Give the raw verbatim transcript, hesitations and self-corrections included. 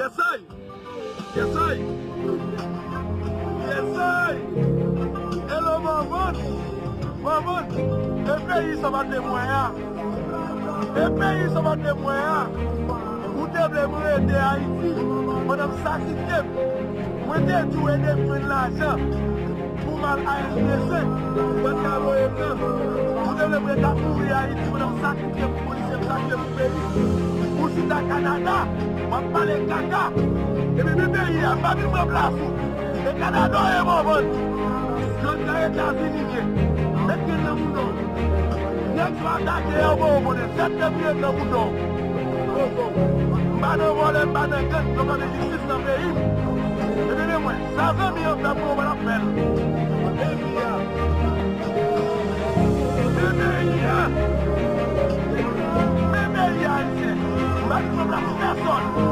Yesay! Yesay! Yesay! Hello, Mòvann! Mòvann! E peyi sa w pa te mwen a? E peyi sa w pa te mwen a? Ou te vle mwen rete Ayiti pandan m sakrifiye m. Mwen te di w ede m jwenn lajan pou m al A S V C, mwen ka voye m nan. Ou te vle mwen ta mouri Ayiti pandan m sakrifiye m pou polisye, m sakrifiye m pou peyi. Ou chita Kanada, w ap pale kaka. Epi men peyi a, m pa vin pran plas ou. E Kanada w ye, Mòvann. Jodi a Etazini m ye. Met grenn nan mouda w. Nèg yo atake yo, bon, bon, sèt fevriye nan mouda w. M pa nan vòlè, m pa nan gang, yo pa jistis nan peyi m. Epi men mwen, sa zanmi an fè pou mwen, m ap fè l. Men peyi a. Men peyi a. Men peyi a, Ayisyen. M pa gen pwoblèm pou pèsòn.